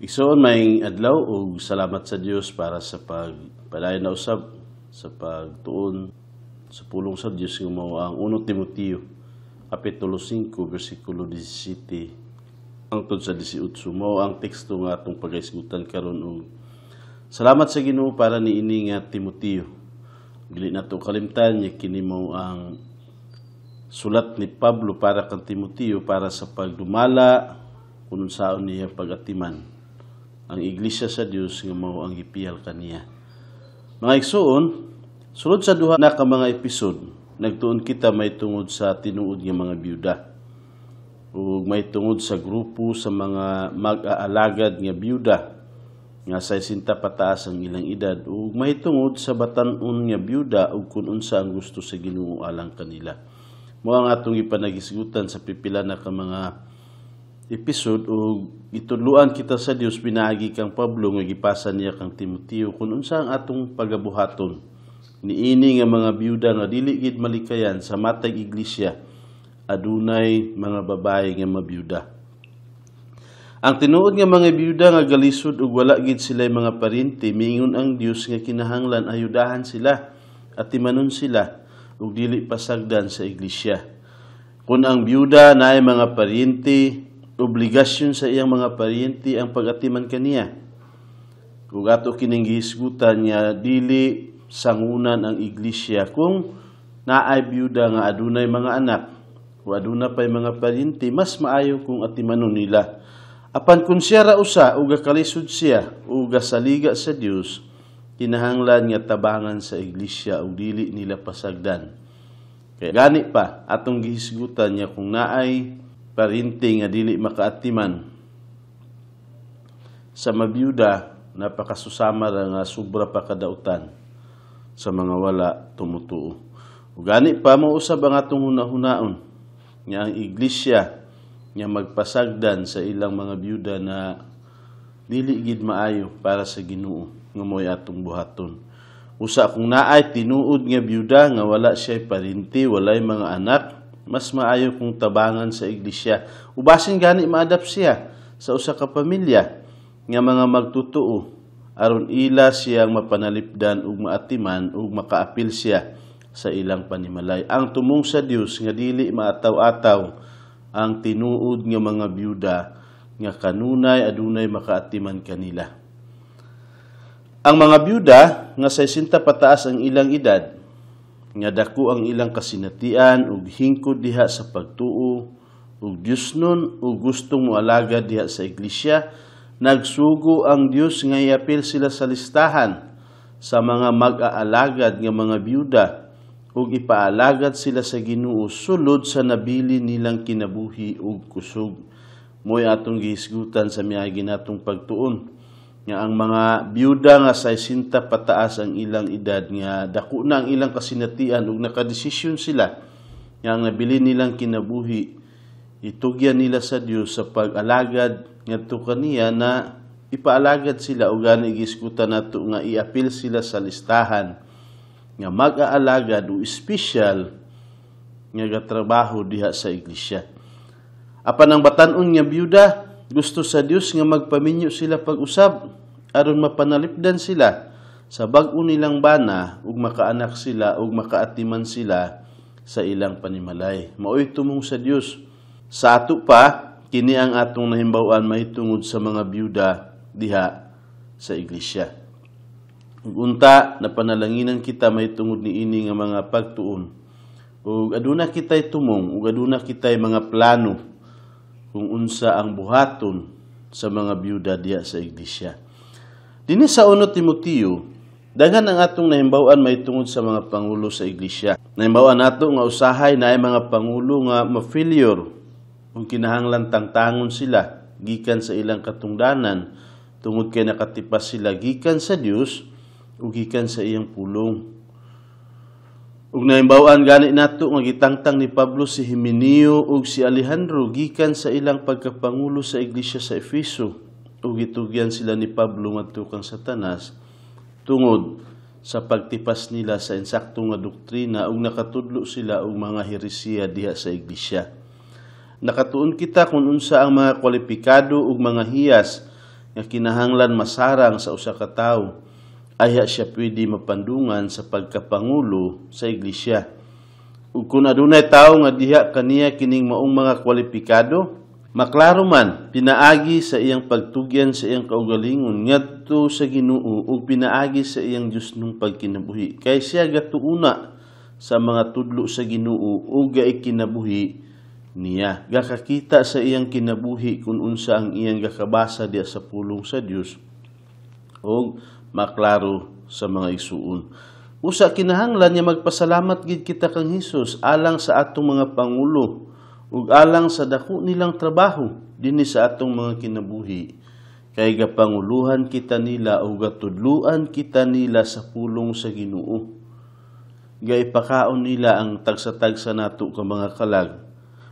Igsoon, maayong adlaw ug salamat sa Dios para sa pagpadayon na usab sa pagtuon sa pulong sa Dios nga mao ang 1 Timoteo kapitulo 5 bersikulo 17 hangtod sa 18. Mao ang teksto nga atong pagahisgutan karon ug salamat sa Ginoo para niini nga Timoteo. Dili nato kalimtan nga kini mao ang sulat ni Pablo para kang Timoteo para sa pagdumala kung unsaon niya pagatiman ang iglesia sa Dios nga mao ang gipiyal kaniya. Mga igsoon, sulod sa duha na ka mga episode, nagtuon kita may tungod sa tinuod nga mga byuda ug may tungod sa grupo sa mga mag-aalagad nga byuda nga 60 pataas ang ilang edad ug may tungod sa batan-on nga byuda ug kun unsa ang gusto sa Ginoo alang kanila. Mao ang atong ipanagisgutan sa pipila na ka mga episode ug gitudloan kita sa Dios pinaagi kang Pablo nga gipasa niya kang Timoteo kung unsa ang atong pagabuhaton niini nga mga byuda nga dili gid malikayan. Sa matag iglesia adunay mga babae nga mabyuda. Ang tinuod nga mga byuda nga galisod ug wala gid sila mga parente, miingon ang Dios nga kinahanglan ayudahan sila at timanon sila ug dili pasagdan sa iglesia. Kung ang byuda naay mga paryente, obligasyon sa iyang mga paryente ang pag-atiman kaniya. Ug ato kining gihisgutan nga dili sangunan ang iglesia kung naay byuda nga adunay mga anak o aduna pay mga paryente, mas maayo kung atimanon nila. Apan kung siya ra usa ug kalisod siya ug saliga sa Dios, kinahanglan nga tabangan sa iglesia ug dili nila pasagdan. Kay gani pa atong gihisgutan niya kung naay paryente nga dili makaatiman sa mabyuda, napakasusama ra nga sobra pa kadautan sa mga wala tumutuo. Ug gani pa mausab ang atong hunahunaon nga ang iglesia nga magpasagdan sa ilang mga byuda na dili gid maayo para sa Ginoo nga mo'y atong buhaton. Usa, kung naay tinuod nga byuda nga wala siya paryente, walay mga anak, mas maayo kung tabangan sa iglesia. Ubasin gani maadapt siya sa usa ka pamilya nga mga magtutuo aron ila siyang mapanalipdan ug maatiman ug makaapil siya sa ilang panimalay. Ang tumong sa Dios nga dili maataw-ataw ang tinuod nga mga byuda nga kanunay adunay makaatiman kanila. Ang mga byuda nga 60 pataas ang ilang edad, nga dako ang ilang kasinatian ug hingkod diha sa pagtuo ug Diosnon ug gustong moalagad diha sa iglesia, nagsugo ang Dios nga iapil sila sa listahan sa mga mag-aalagad nga mga byuda ug ipaalagad sila sa Ginoo sulod sa nabili nilang kinabuhi ug kusog. Mo'y atong gihisgutan sa miagi natong pagtuon nga ang mga byuda nga 60 pataas ang ilang edad nga dako na ang ilang kasinatian ug nakadesisyon sila nga ang nabili nilang kinabuhi itugyan nila sa Dios sa pag-alagad ngadto kaniya na ipaalagad sila, ug gani gihisgutan nato nga iapil sila sa listahan nga mag-aalagad o espesyal nga gatrabaho diha sa iglesia. Apan ang batan-on nga byuda, gusto sa Dios nga magpaminyo sila pag-usab aron mapanalipdan sila sa bag-o nilang bana ug makaanak sila ug makaatiman sila sa ilang panimalay. Maoy tumong sa Dios. Sa ato pa, kini ang atong nahimbaw-an mahitungod sa mga byuda diha sa iglesia. Ug unta napanalanginan kita mahitungod niini nga mga pagtuon. Ug aduna kitay tumong ug aduna kitay mga plano kung unsa ang buhaton sa mga byuda diha sa iglesia. Dinhi sa 1 Timoteo, daghan ang atong nahimbaw-an mahitungod sa mga pangulo sa iglesia. Nahimbaw-an nato nga usahay naay mga pangulo nga ma-failure kung kinahanglan tangtangon sila gikan sa ilang katungdanan tungod kay nakatipas sila gikan sa Dios ug gikan sa iyang pulong. Ug nahimbaw-an gani nato nga gitangtang ni Pablo si Himeneo ug si Alejandro gikan sa ilang pagkapangulo sa iglesia sa Efeso ug gitugyan sila ni Pablo ngadto kang Satanas tungod sa pagtipas nila sa insakto nga doktrina ug nakatudlo sila og mga heresiya diha sa iglesia. Nakatuon kita kung unsa ang mga kwalipikado ug mga hiyas nga kinahanglan masarang sa usa ka tawo ayha siya pwede mapandungan sa pagkapangulo sa iglesia. Ug kung adunay tawo nga diha kaniya kining maong mga kwalipikado, maklaro man pinaagi sa iyang pagtugyan sa iyang kaugalingon ngadto sa Ginoo ug pinaagi sa iyang Diosnong pagkinabuhi, kay siya gatuuna sa mga tudlo sa Ginoo ug gaikinabuhi niya. Gakakita sa iyang kinabuhi kung unsa ang iyang gakabasa diya sa pulong sa Dios ug maklaro sa mga igsuon. Usa kinahanglan niya magpasalamat gid kita kang Hesus alang sa atong mga pangulo ug alang sa dako nilang trabaho dinhi sa atong mga kinabuhi, kay gapanguluhan kita nila ug gatudluan kita nila sa pulong sa Ginoo. Gaipakaon nila ang tagsa-tagsa nato ka mga kalag.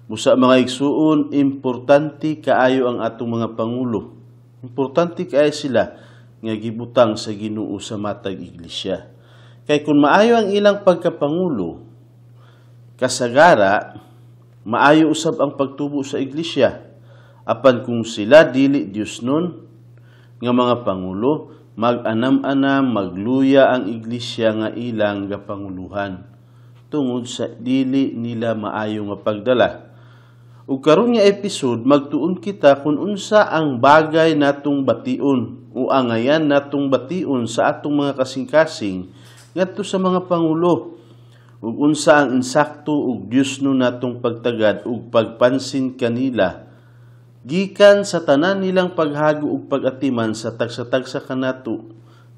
Busa mga igsuon, importante kaayo ang atong mga pangulo. Importante kaayo sila nga gibutang sa Ginoo sa matag iglesia. Kay kung maayo ang ilang pagkapangulo, kasagara maayo usab ang pagtubo sa iglesia. Apan kung sila dili Dios nun nga mga pangulo, mag-anam-anam, magluya ang iglesia nga ilang gapanguluhan tungod sa dili nila maayo nga pagdala. Ug karon nga episode, magtuon kita kung unsa ang bagay natong bation o angayan natong bation sa atong mga kasing-kasing ngadto sa mga pangulo, ug unsa ang insakto ug Dios no natong pagtagad ug pagpansin kanila gikan sa tanan nilang paghago ug pag-atiman sa tagsa-tagsa kanato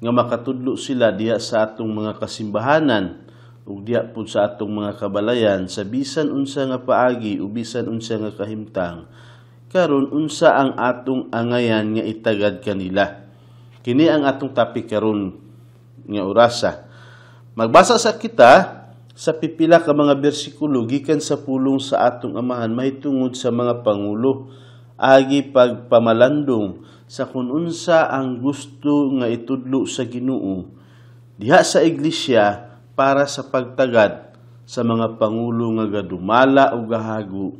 nga makatudlo sila diha sa atong mga kasimbahanan ug diha pud sa atong mga kabalayan sa bisan unsa nga paagi o bisan unsa nga kahimtang. Karon unsa ang atong angayan nga itagad kanila? Kini ang atong topic karon nga orasa. Magbasa sa kita sa pipila ka mga bersikulo gikan sa pulong sa atong Amahan mahitungod sa mga pangulo agi pagpamalandong sa kun unsa ang gusto nga itudlo sa Ginoo diha sa iglesia para sa pagtagad sa mga pangulo nga gadumala o gahago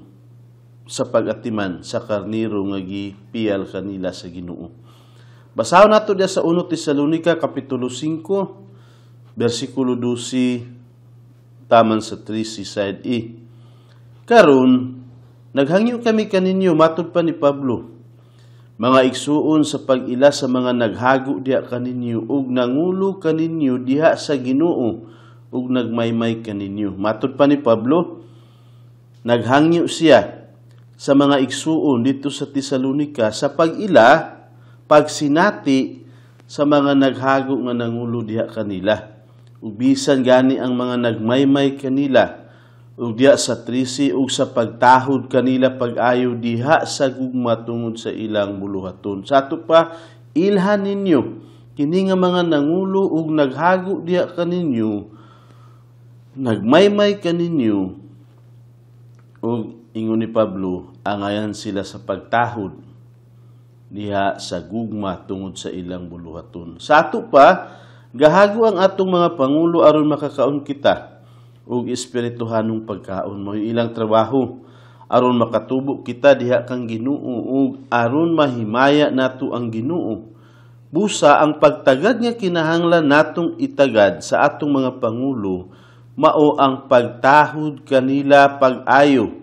sa pag-atiman sa karniro nga gipiyal kanila sa Ginoo. Basahon nato diha sa 1 Tesalonica kapitulo 5 bersikulo 12 taman sa 13 side E. Karon naghangyo kami kaninyo matud pa ni Pablo, mga igsuon, sa pag-ila sa mga naghago diha kaninyo ug nangulo kaninyo diha sa Ginoo ug nagmaymay kaninyo. Matud pa ni Pablo, naghangyo siya sa mga igsuon dito sa Tesalonica sa pag-ila, pagsinati sa mga naghago nga nangulo diha kanila. Ug bisan gani ang mga nagmaymay kanila ug diha sa 13 ug sa pagtahod kanila pag-ayo diha sa gugma tungod sa ilang buluhaton. Sa ato pa, ilhan ninyo kini nga mga nangulo ug naghago diha kaninyo, nagmaymay kaninyo, ug ingon ni Pablo, angayan sila sa pagtahod diha sa gugma tungod sa ilang buluhaton. Sa ato pa, gahago ang atong mga pangulo aron makakaon kita og espirituhanong pagkaon. Mo'y ilang trabaho aron makatubo kita diha kang Ginoo ug aron mahimaya nato ang Ginoo. Busa ang pagtagad nga kinahanglan natong itagad sa atong mga pangulo mao ang pagtahod kanila pag-ayo.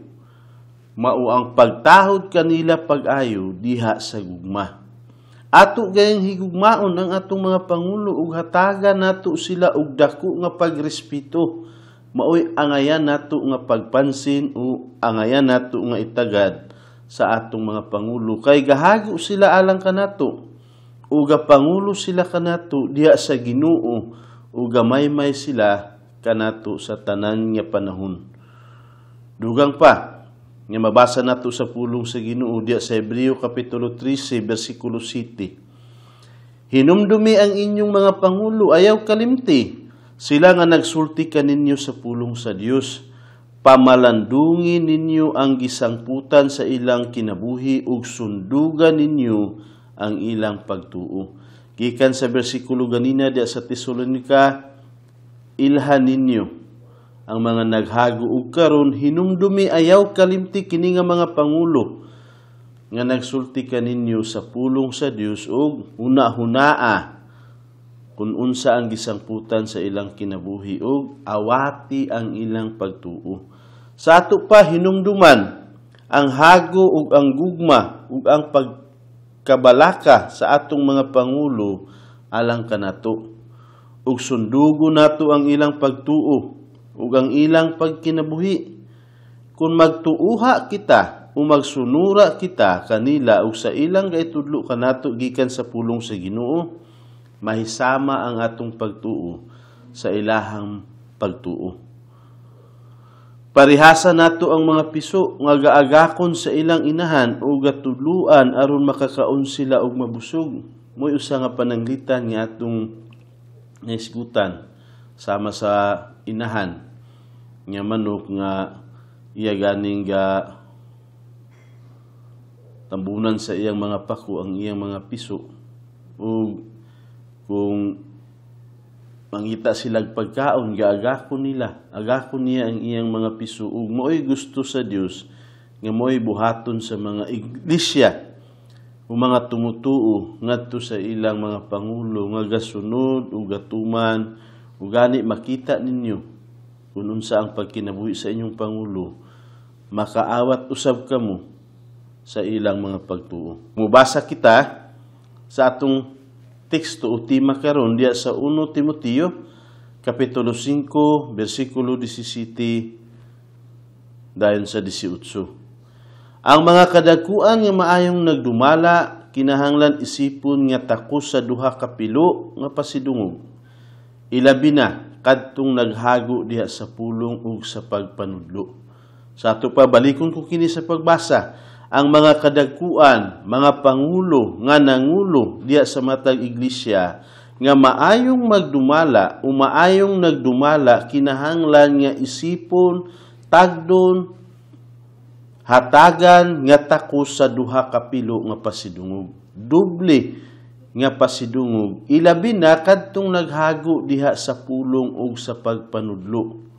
Mao ang pagtahod kanila pag-ayo diha sa gugma. Ato gayang higugmaon ang atong mga pangulo ug hatagan nato sila og dako nga pagrespeto. Maoy angayan nato nga pagpansin o angayan nato nga itagad sa atong mga pangulo, kay gahago sila alang kanato ug gapangulo sila kanato diha sa Ginoo ug gamaymay sila kanato sa tanan nga panahon. Dugang pa nga mabasa nato sa pulong sa Ginoo diha sa Hebreo kapitulo 13 bersikulo 7. Hinumdumi ang inyong mga pangulo, ayaw kalimti sila nga nagsulti kaninyo sa pulong sa Dios. Pamalandungi ninyo ang gisangputan sa ilang kinabuhi ug sundugan ninyo ang ilang pagtuo. Gikan sa bersikulo ganina diha sa Tesalonika, ilhan ninyo ang mga naghago ug karon hinumdumi ayaw kalimti kini nga mga pangulo. nga nagsulti kaninyo sa pulong sa Dios ug huna-hunaa kung unsa ang gisangputan sa ilang kinabuhi ug awati ang ilang pagtuo. Sa ato pa hinumduman ang hago ug ang gugma ug ang pagkabalaka sa atong mga pangulo alang kanato, ug sundugo nato ang ilang pagtuo ug ang ilang pagkinabuhi. Kung magtuuha kita o magsunura kita kanila ug sa ilang gaitudlo kanato gikan sa pulong sa Ginoo, mahisama ang atong pagtuo sa ilahang pagtuo. Parihasa nato ang mga piso nga gaagakon sa ilang inahan o gatuluan aron makakaon sila og mabusog. Mo'y usa nga pananglitan nga atong naisgutan sama sa inahan nga manok nga iya ganing ga tambunan sa iyang mga pako ang iyang mga piso, ug kung mangita silag pagkaon, gaagakon nila, agakon niya ang iyang mga piso. Ug mo'y gusto sa Dios nga mo'y buhaton sa mga iglesia o mga tumutuo ngadto sa ilang mga pangulo nga gasunod ug gatuman. Ug gani makita ninyo kung unsa ang pagkinabuhi sa inyong pangulo, makaawat usab kamo sa ilang mga pagtuo. Mubasa kita sa atong teksto o tema karon diya sa 1 Timoteo kapitulo 5 bersikulo 17 dayon sa 18. Ang mga kadakuan nga maayong nagdumala kinahanglan isipon nga takos sa duha ka pilo nga pasidungog. Ilabi na kadtong naghago diha sa pulong ug sa pagpanudlo. Sa ato pa balikon ko kini sa pagbasa. Ang mga kadagkuan, mga pangulo nga nangulo diha sa matag iglesia nga maayong magdumala o maayong nagdumala kinahanglan nga isipon, tagdon, hatagan nga takos sa duha ka pilo nga pasidungog. Doble nga pasidungog, ilabi na kadtong naghago diha sa pulong ug sa pagpanudlo.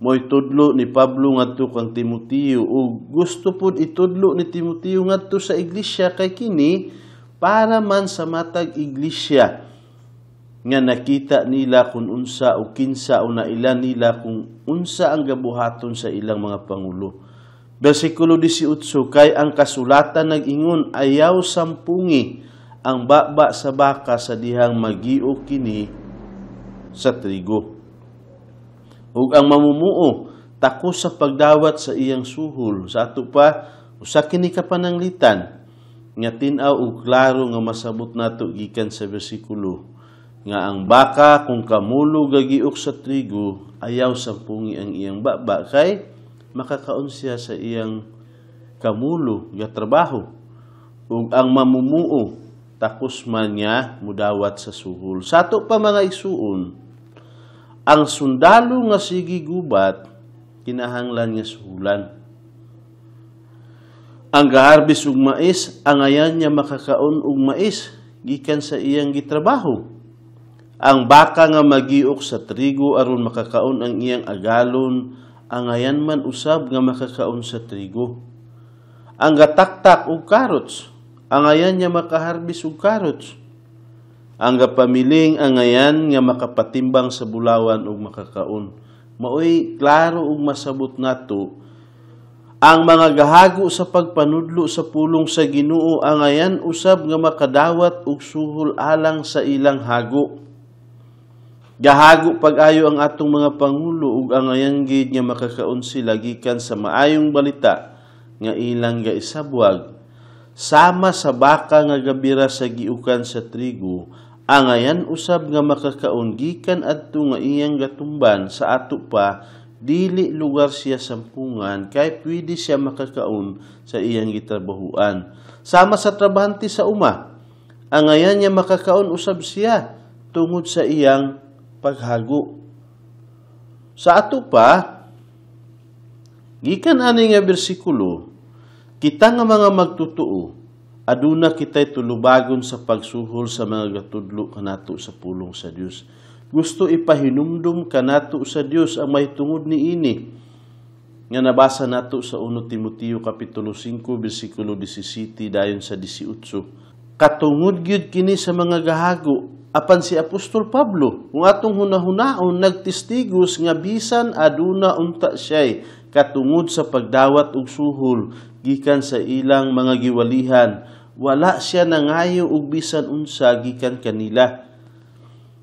Mo'y tudlo ni Pablo ngadto kang Timoteo ug gusto pud itudlo ni Timoteo ngadto sa iglesia kay kini para man sa matag iglesia nga nakita nila kung unsa o kinsa o naila nila kung unsa ang gabuhaton sa ilang mga pangulo. Bersikulo 18, kay ang kasulatan nag-ingon, ayaw sampungi ang baba sa baka sa dihang magio kini sa trigo. Ug ang mamumuo takos sa pagdawat sa iyang suhol. Sa ato pa usa kini ka pananglitan nga tin-aw ug klaro nga masabot nato gikan sa bersikulo nga ang baka kung kamulo gagiok sa trigo, ayaw sampungi ang iyang baba kay makakaon siya sa iyang kamulo nga trabaho. Ug ang mamumuo takos man niya mudawat sa suhol. Sa ato pa mga igsuon, ang sundalo nga sige gubat kinahanglan nga suhulan. Ang gaharbis og mais, angayan niya makakaon og mais gikan sa iyang gitrabaho. Ang baka nga magiok sa trigo aron makakaon ang iyang agalon, angayan man usab nga makakaon sa trigo. Ang gataktak og carrots, angayan niya makaharbis og carrots. Ang gapamiling angayan nga makapatimbang sa bulawan ug makakaon. Maoy klaro ug masabot nato ang mga gahago sa pagpanudlo sa pulong sa Ginoo angayan usab nga makadawat og suhol alang sa ilang hago. Gahago pag-ayo ang atong mga pangulo ug angayan gid nga makakaon sila gikan sa maayong balita nga ilang gaisabwag. Sama sa baka nga gabira sa giukan sa trigo, angayan usab nga makakaon gikan adto nga iyang gatumban. Sa ato pa dili lugar siya sampungan kay pwede siya makakaon sa iyang gitrabahuan. Sama sa trabahante sa uma, angayan niya makakaon usab siya tungod sa iyang paghago. Sa ato pa gikan ani nga bersikulo, kita nga mga magtutuo, aduna kita'y tulubagon sa pagsuhol sa mga gatudlo kanato sa pulong sa Dios. Gusto ipahinumdum kanato sa Dios ang may tungod niini Nga nabasa nato sa 1 Timoteo kapitulo 5 bersikulo 17 dayon sa 18. Katungod gyud kini sa mga gahago, apan si Apostol Pablo, kung atong hunahunaon, nagtestigos nga bisan aduna unta siya'y katungod sa pagdawat og suhol gikan sa ilang mga giwalihan, wala siya nangayo og bisan unsa gikan kanila.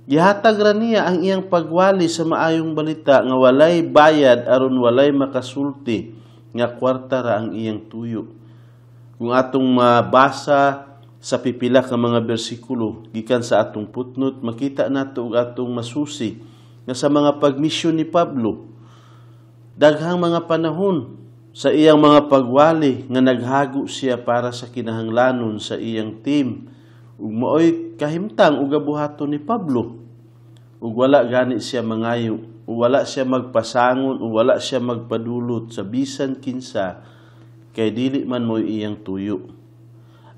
Gihatag ra niya ang iyang pagwali sa maayong balita nga walay bayad aron walay makasulti nga kwarta ra ang iyang tuyo. Kung atong mabasa sa pipila ka mga bersikulo gikan sa atong footnote, makita nato og atong masusi nga sa mga pagmisyon ni Pablo, daghang mga panahon sa iyang mga pagwali nga naghago siya para sa kinahanglanon sa iyang team. Ug maoy kahimtang ug gabuhaton ni Pablo. Ug wala gani siya mangayo, ug wala siya magpasangon, ug wala siya magpadulot sa bisan kinsa, kay dili man mo'y iyang tuyo.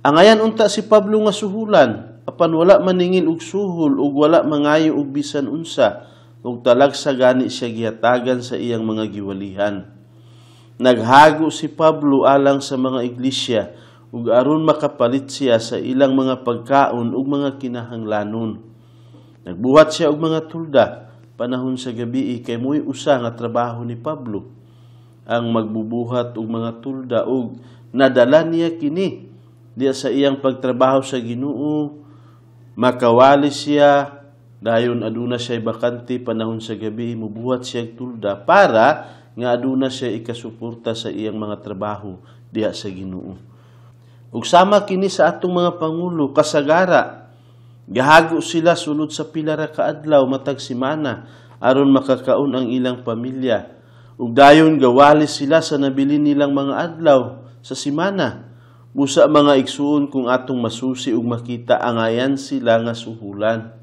Angayan unta si Pablo nga suhulan, apan wala maningil og suhol ug wala mangayo og bisan unsa, ug talagsa gani siya gihatagan sa iyang mga giwalihan. Naghago si Pablo alang sa mga iglesia ug aron makapalit siya sa ilang mga pagkaon ug mga kinahanglanon. Nagbuhat siya og mga tulda panahon sa gabi, kay mo'y usa nga trabaho ni Pablo ang magbubuhat og mga tulda, ug nadala niya kini diya sa iyang pagtrabaho sa Ginoo. Makawali siya dayon aduna siya bakante panahon sa gabi, mubuhat siya og tulda para nga aduna siya ikasuporta sa iyang mga trabaho diha sa Ginoo. Ug sama kini sa atong mga pangulo, kasagara gahago sila sulod sa pila ra ka adlaw matag semana aron makakaon ang ilang pamilya. Ug dayon gawali sila sa nabilin nilang mga adlaw sa semana. Busa, mga igsuon, kung atong masusi ug makita, angayan sila nga suhulan.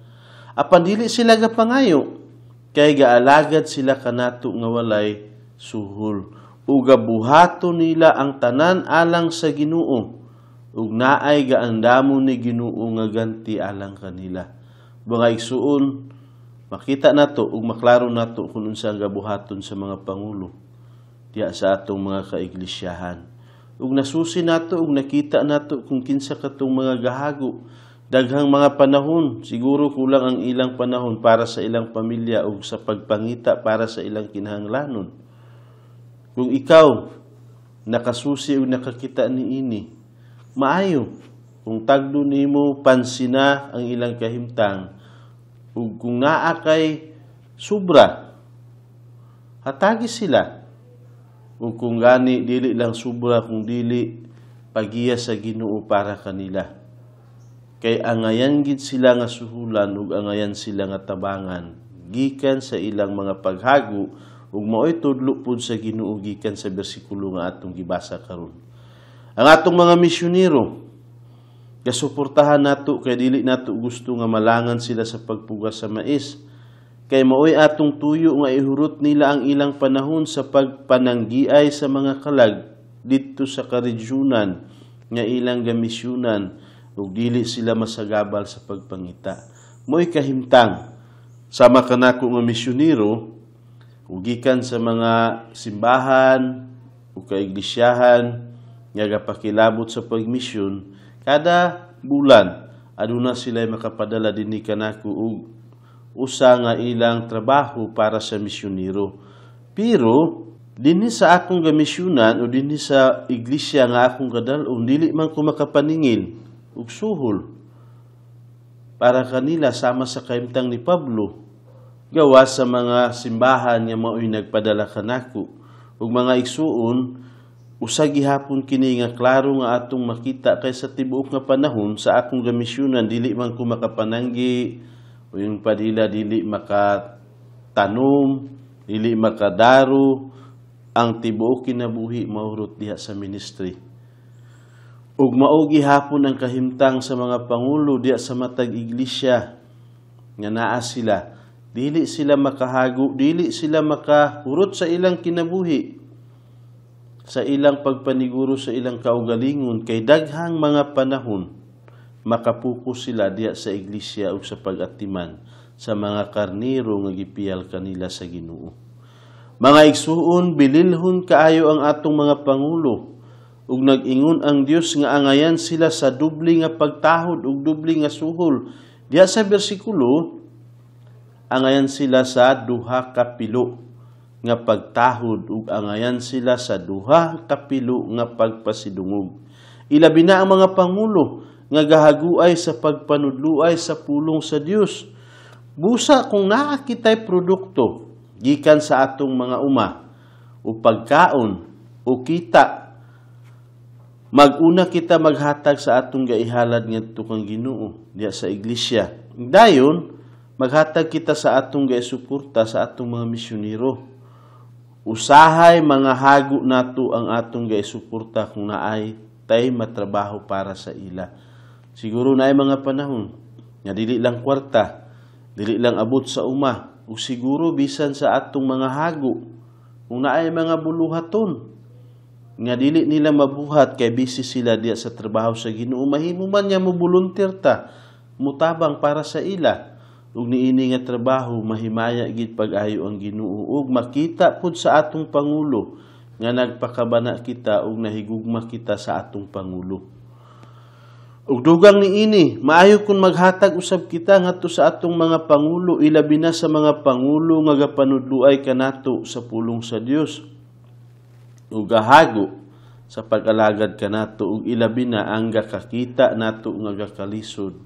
Apan dili sila gapangayo kay gaalagad sila kanato nga walay suhol. Ug gabuhaton nila ang tanan alang sa Ginoo, ug naay gaandamo ni Ginoo nga ganti alang kanila. Mga igsuon, makita nato ug maklaro nato kung unsa ang gabuhaton sa mga pangulo diha sa atong mga kaiglisyahan. Ug nasusi nato ug nakita nato kung kinsa katong mga gahago. Daghang mga panahon, siguro kulang ang ilang panahon para sa ilang pamilya ug sa pagpangita para sa ilang kinahanglanon. Kung ikaw nakasusi ug nakakita niini, maayo kung tagdo nimo pansina ang ilang kahimtang, ug kung naa kay sobra, hatagi sila. Ug kung gani dili lang sobra, kung dili pagiya sa Ginoo para kanila. Kay angayan gid sila nga suhulan ug angayan sila nga tabangan gikan sa ilang mga paghago, ug maoy tudlo pud sa Ginoo gikan sa bersikulo nga atong gibasa karon. Ang atong mga misyonero, gasuportahan nato kay dili nato gusto nga malangan sila sa pagpugas sa mais. Kay maoy atong tuyo nga ihurot nila ang ilang panahon sa pagpananggiay sa mga kalag didto sa karegyunan nga ilang gamisyonan, ug dili sila masagabal sa pagpangita. Mo'y kahimtang sama kanako nga misyonero, ug gikan sa mga simbahan ug kaiglisyahan nga gapakilabot sa pagmisyon, kada bulan aduna sila makapadala dinhi kanako og usa nga ilang trabaho para sa misyonero. Pero dinhi sa akong gamisyonan o dinhi sa iglesia nga akong gadal-on, dili man ko makapaningil og suhol para kanila sama sa kahimtang ni Pablo, gawas sa mga simbahan nga mao'y nagpadala kanako. Ug mga igsuon, usa gihapon kini nga klaro nga atong makita kay sa tibuok nga panahon sa akong gamisyonan dili man ko makapananggi, o yung padila dili makatanom, dili makadaro, ang tibuok kinabuhi mahurot diha sa ministry. Ug mao gihapon ang kahimtang sa mga pangulo diha sa matag iglesia nga naa sila, dili sila makahago, dili sila makahurot sa ilang kinabuhi, sa ilang pagpaniguro sa ilang kaugalingon, kay daghang mga panahon makapukus sila diha sa iglesia ug sa pag-atiman sa mga karniro nga gipiyal kanila sa Ginoo. Mga igsuon, bililhon kaayo ang atong mga pangulo ug nag-ingon ang Dios nga angayan sila sa doble nga pagtahod ug doble nga suhol. Diha sa bersikulo, angayan sila sa duha ka pilo nga pagtahod ug angayan sila sa duha ka pilo nga pagpasidungog. Ilabi na ang mga pangulo nga gahaguay sa pagpanudluay sa pulong sa Dios. Busa kung naa kitay produkto gikan sa atong mga uma o pagkaon o kita, maguna kita maghatag sa atong gaihalad ngadto kang Ginoo diha sa iglesia. Dayon maghatag kita sa atong gaisuporta sa atong mga misyonero. Usahay mga hago nato ang atong gaisuporta kung naay tay matrabaho para sa ila. Siguro naay mga panahon nga dili lang kwarta, dili lang abot sa uma, o siguro bisan sa atong mga hago kung naay mga buluhaton nga dili nila mabuhat kay busy sila diya sa trabaho sa Ginoo, mahimo man nga mo volunteer ta, mutabang para sa ila. Ug niini nga trabaho mahimaya gid pag-ayo ang Ginoo ug makita pud sa atong pangulo nga nagpakabana kita ug nahigugma kita sa atong pangulo. Ug dugang niini, maayo kun maghatag usab kita ngadto sa atong mga pangulo, ilabi na sa mga pangulo nga gapanudluay kanato sa pulong sa Dios ug gahago sa pag-alagad kanato, ug ilabi na ang gakakita nato nga gakalisod.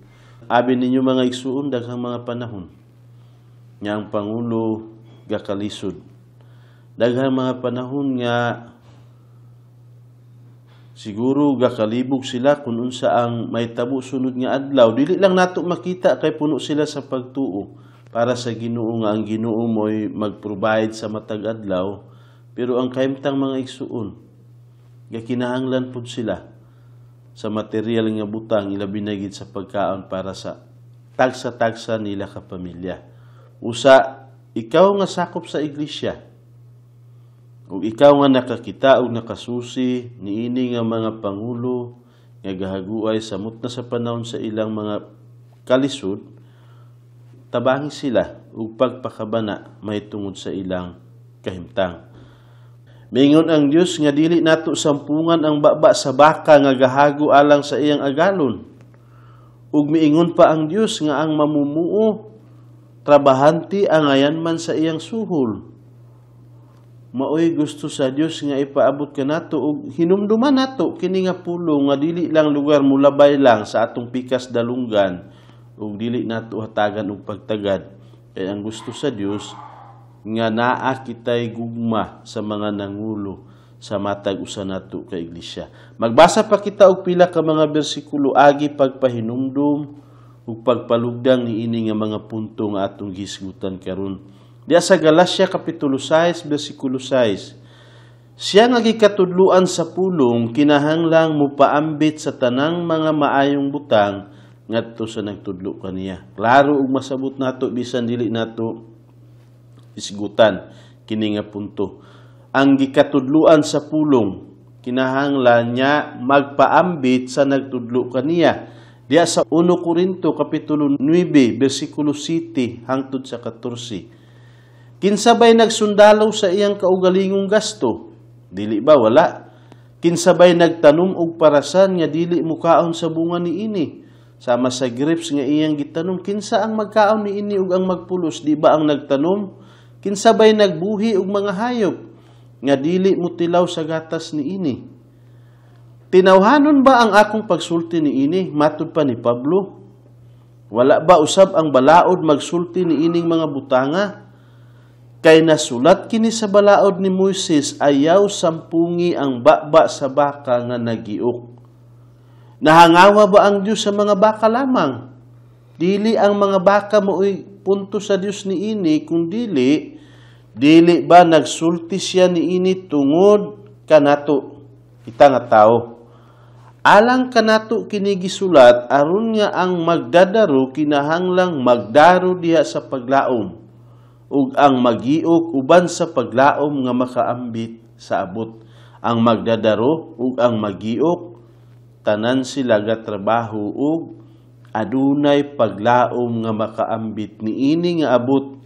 Abi ninyo mga igsuon, daghang mga panahon nga ang pangulo gakalisod. Daghang mga panahon nga siguro gakalibog sila kung unsa ang mahitabo sunod nga adlaw. Dili lang nato makita kay puno sila sa pagtuo para sa Ginoo nga ang Ginoo mo'y mag-provide sa matag adlaw, pero ang kahimtang mga igsuon, gakinahanglan pud sila sa material nga butang, ilabi na gid sa pagkaon para sa tagsa-tagsa nila ka pamilya. Usa ikaw nga sakop sa iglesia, ug ikaw nga nakakita og nakasusi niini nga mga pangulo nga gahaguay samot na sa panahon sa ilang mga kalisod, tabangi sila ug pagpakabana mahitungod sa ilang kahimtang. Mingon ang Dios nga dili nato sampungan ang baba sa baka nga gahago alang sa iyang agalon. Ug miingon pa ang Dios nga ang mamumuo trabahante angayan man sa iyang suhol. Maoy gusto sa Dios nga ipaabot kanato ug hinumduman nato kini nga pulong nga dili lang lugar mulabay lang sa atong pikas dalunggan ug dili nato hatagan og pagtagad. Kay ang gusto sa Dios nga naa kitay gugma sa mga nangulo sa matag usa nato ka iglesia. Magbasa pa kita og pila ka mga bersikulo agi pagpahinumdum ug pagpalugdang niini nga mga punto nga atong gisgutan karon. Diya sa Galacia Kapitulo 6, versikulo 6, siya nga gikatudluan sa pulong, kinahanglang mupaambit sa tanang mga maayong butang ngadto sa nagtudlo kaniya. Klaro ug masabot nato bisan dili nato isgutan kini nga punto. Ang gikatudluan sa pulong, kinahanglan niya magpaambit sa nagtudlo kaniya. Diya sa 1 Korinto Kapitulo 9, versikulo 7 hangtod sa 14. Kinsabay nagsundalo sa iyang kaugalingong gasto? Dili ba wala? Kinsabay nagtanom og parasan nga dili mukaon sa bunga niini? Sama sa grapes nga iyang gitanom, kinsa ang magkaon niini ug ang magpulos? Di ba ang nagtanom? Kinsabay nagbuhi og mga hayop nga dili mutilaw sa gatas niini? Tinawhanon ba ang akong pagsulti niini? Matud pa ni Pablo. Wala ba usab ang balaod magsulti niining mga butanga? Kay nasulat kini sa balaod ni Moises, ayaw sampungi ang baba sa baka nga nagiok. Nahangawa ba ang Dios sa mga baka lamang? Dili ang mga baka mo'y punto sa Dios niini, kung dili, dili ba nagsulti siya niini tungod kanato kita nga tao? Alang kanato kini gisulat aron nga ang magdadaro kinahanglang magdaro diha sa paglaom, ug ang magiok uban sa paglaom nga makaambit sa abot. Ang magdadaro ug ang magiok tanan sila gatrabaho ug adunay paglaom nga makaambit niini nga abot.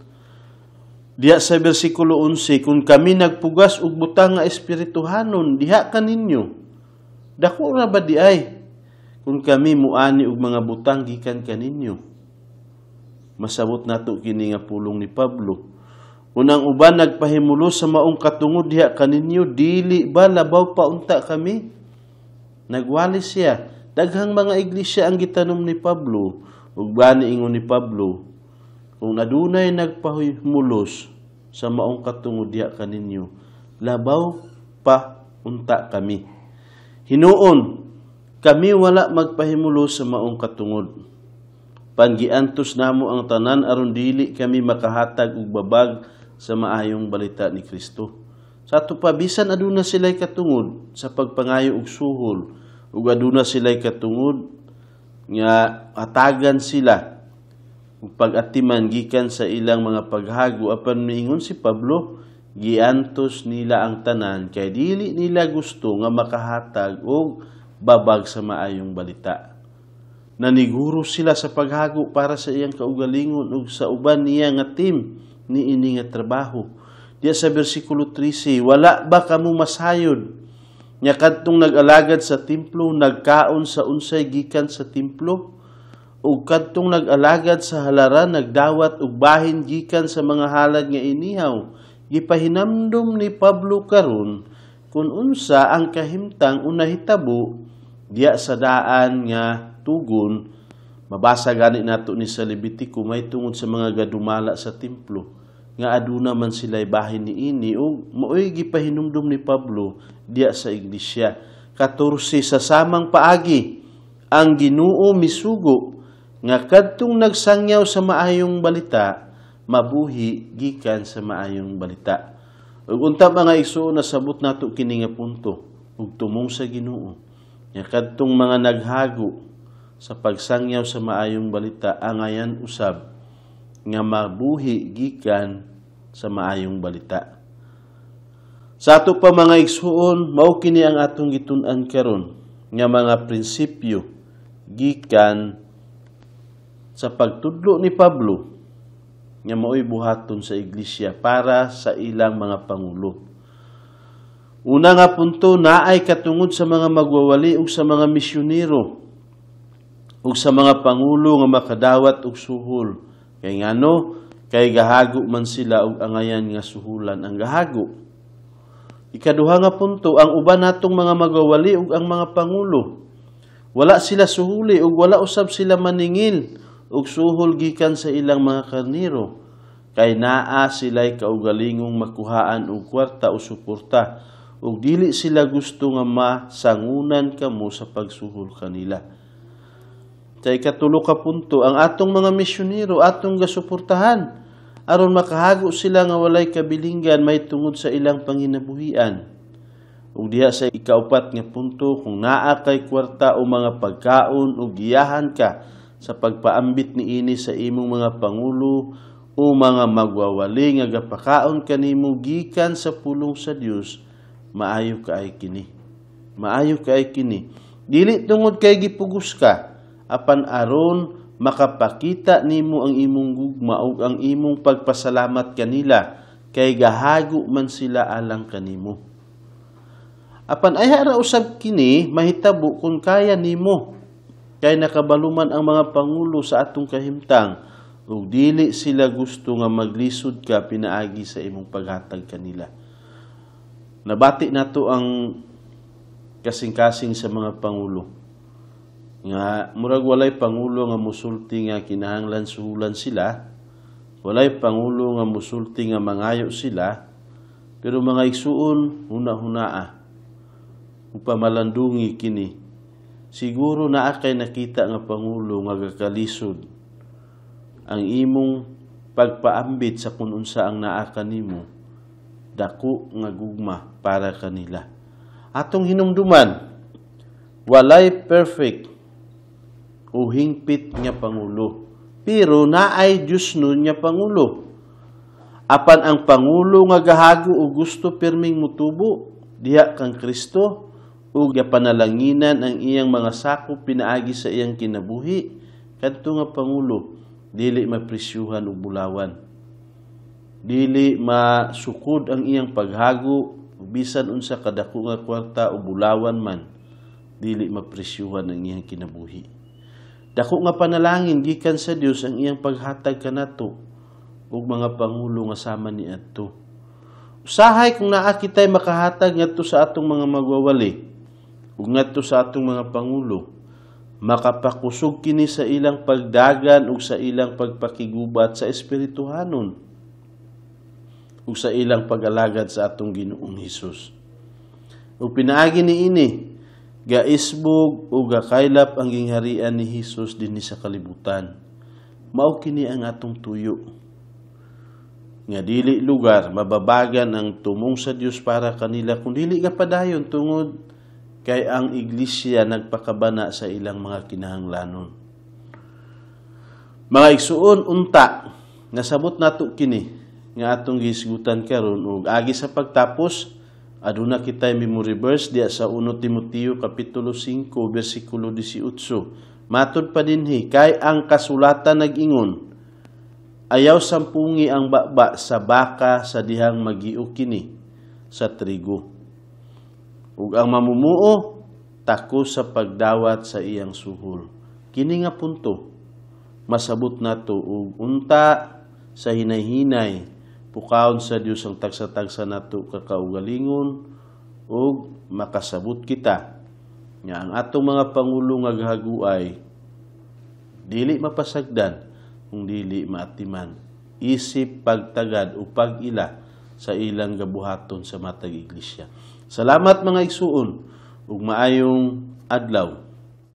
Diha sa bersikulo 11, kung kami nagpugas og butang nga espirituhanon diha kaninyo, dako ra ba diay kung kami muani og mga butang gikan kaninyo? Masabot nato kini nga pulong ni Pablo. Kung ang uban nagpahimulos sa maong katungod diha kaninyo, dili ba labaw pa unta kami? Nagwali siya. Daghang mga iglesia ang gitanom ni Pablo, ug bani ingon ni Pablo, kung adunay nagpahimulos sa maong katungod diha kaninyo, labaw pa unta kami. Hinuon, kami wala magpahimulos sa maong katungod. Panggiantos namo ang tanan aron dili kami makahatag og babag sa maayong balita ni Kristo. Sa ato pa, bisan aduna sila'y katungod sa pagpangayo og suhol, ug aduna sila'y katungod nga hatagan sila ug pag-atiman gikan sa ilang mga paghago, apan miingon si Pablo, giantos nila ang tanan kay dili nila gusto nga makahatag og babag sa maayong balita. Naniguro sila sa paghago para sa iyang kaugalingon ug sa uban niya nga team niini nga trabaho. Diya sa bersikulo 13, wala ba kamo masayod nya kadtong nag-alagad sa templo nagkaon sa unsay gikan sa templo, ug kadtong nag-alagad sa halaran nagdawat og bahin gikan sa mga halad nga inihaw? Gipahinamdom ni Pablo karon kung unsa ang kahimtang unahitabo diya sa daan nga tugon. Mabasa gani nato ni sa Levitico may tungod sa mga gadumala sa templo nga aduna man sila'y bahin niini, ug maoy gipahinumdum ni Pablo diya sa iglesia. 14, sa samang paagi ang Ginoo misugo nga kadtong nagsangyaw sa maayong balita mabuhi gikan sa maayong balita. Ug unta mga igsoon, nasabot nato kini nga punto ug tumong sa Ginoo nga kadtong mga naghago sa pagsangyaw sa maayong balita angayan usab nga mabuhi gikan sa maayong balita. Sa ato pa mga igsoon, mao kini ang atong gitun-an karon nga mga prinsipyo gikan sa pagtudlo ni Pablo nga maoy buhaton sa iglesia para sa ilang mga pangulo. Una nga punto, naay katungod sa mga magwawali ug sa mga misyonero ug sa mga pangulo nga makadawat og suhol. Kay ngano? Kay gahago man sila og angayan nga suhulan ang gahago. Ikaduha nga punto, ang uban natong mga magwawali ug ang mga pangulo, wala sila suhuli ug wala usab sila maningil og suhol gikan sa ilang mga karniro, kay naa sila'y kaugalingong makuhaan og kwarta o suporta, ug dili sila gusto nga masangunan kamo sa pagsuhol kanila. Sa ikatulo ka punto, ang atong mga misyonero atong gasuportahan aron makahago sila nga walay kabilinggan may tungod sa ilang panginabuhian. Ug diha sa ikaupat nga punto, kung naa kay kwarta o mga pagkaon o giyahan ka sa pagpaambit niini sa imong mga pangulo o mga magwawali nga gapakaon kanimo gikan sa pulong sa Dios, maayo kaay kini. Maayo kaay kini. Dili tungod kay gipugos ka, apan aron makapakita nimo ang imong gugma ug ang imong pagpasalamat kanila, kay gahago man sila alang kanimo. Apan ay ra usab kini mahitabo kung kaya nimo, kay nakabaluman ang mga pangulo sa atong kahimtang ug dili sila gusto nga maglisod ka pinaagi sa imong paghatag kanila. Nabati nato ang kasing-kasing sa mga pangulo nga murag walay pangulo nga musulti nga kinahanglan suhulan sila, walay pangulo nga musulti nga mangayo sila, pero mga igsuon, huna-hunaa ug pamalandungi kini. Siguro naa kay nakita nga pangulo nga gakalisod ang imong pagpaambit sa kun unsa ang naa kanimo, dako nga gugma para kanila. Atong hinumduman, walay perfect o hingpit nga pangulo, pero naay Dios nun nga pangulo. Apan ang pangulo nga gahago o gusto pirming mutubo diha kang Kristo ug gapanalanginan ang iyang mga sakop pinaagi sa iyang kinabuhi, kadto nga pangulo dili mapresyuhan og bulawan, Dili masukod ang iyang paghago, bisan unsa kadako nga kwarta o bulawan man, dili mapresyuhan ang iyang kinabuhi. Dako nga panalangin gikan sa Dios ang iyang paghatag kanato ug mga pangulo nga sama niadto. Usahay kung naa kitay makahatag ngadto sa atong mga magwawali ug ngadto sa atong mga pangulo, makapakusog kini sa ilang pagdagan ug sa ilang pagpakigubat sa espirituhanon ug sa ilang pag-alagad sa atong Ginoong Hesus. Ug pinaagi niini, gaisbog ug gakaylap ang gingharian ni Hesus dinhi sa kalibutan. Mao kini ang atong tuyo nga dili lugar mababagan ang tumong sa Dios para kanila kung dili gapadayon tungod kay ang iglesia nagpakabana sa ilang mga kinahanglanon. Mga igsuon, unta nasabot nato kini nga atong gihisgutan karon. Ug agi sa pagtapos, aduna kitay memory verse diya sa 1 Timoteo kapitulo 5 bersikulo 18. Matud pa dinhi, kay ang kasulatan nag-ingon, "Ayaw sampungi ang baba sa baka sa dihang magiu kini sa trigo." Ug ang mamumuo tako sa pagdawat sa iyang suhol. Kini nga punto masabot nato ug unta sa hinay-hinay pukawon sa Dios ang tagsa-tagsa nato kakaugalingon ug makasabot kita nga ang atong mga pangulo nga gahaguay dili mapasagdan kung dili maatiman isip pagtagad o pag-ila sa ilang gabuhaton sa matag iglesia. Salamat, mga igsuon, ug maayong adlaw.